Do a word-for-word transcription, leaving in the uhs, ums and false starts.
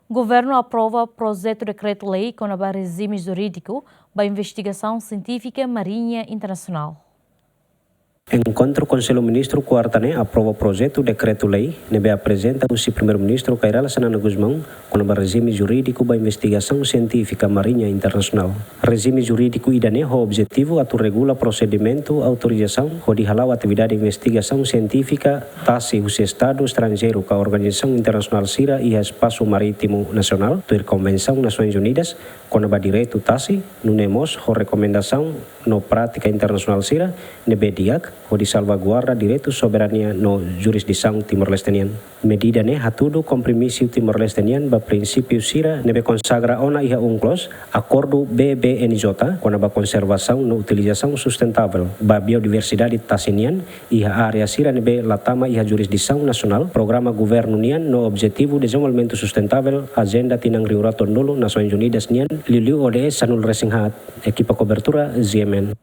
Governu aprova projetu dekretu-lei kona-ba rejime jurídiku ba investigasaun sientífika mariña internasionál. Enkontru Konsellu Ministru kuarta ne'e aprova projetu dekretu-lei ne'ebé aprezenta husi Primeiru-Ministru Kay Rala Xanana Gusmão kona-ba rejime jurídiku ba investigasaun sientífika mariña internasionál. Rejime jurídiku ida-ne'e ho objetivu atu regula prosedimentu autorizasaun hodi hala'o atividade investigasaun sientífika tasi husi Estadu estranjeiru ka organizasaun internasionál sira iha espasu marítimu nasionál, tuir Konvensaun Nasoins Unidas kona-ba direitu tasi, nune'e mós ho rekomendasaun no prátika internasionál sira ne'ebé di'ak, hodi salvaguarda direitu soberania no jurisdisaun Timor-Leste nian. Medida ne'e hatudu kompromisu Timor-Leste nian ba prinsípiu sira ne'ebé konsagra ona iha UNCLOS, Akordu B B N J kona-ba konservasaun no utilizasaun sustentável ba biodiversidade tasi nian iha área sira ne'ebé la tama iha jurisdisaun nasionál, programa governu nian no Objetivu Dezenvolvimentu Sustentável, Ajenda Tinan Rihun rua tolunulu Nasoins Unidas nian, liuliu O D S sanulu-resin-haat. Ekipa kobertura, Z M N.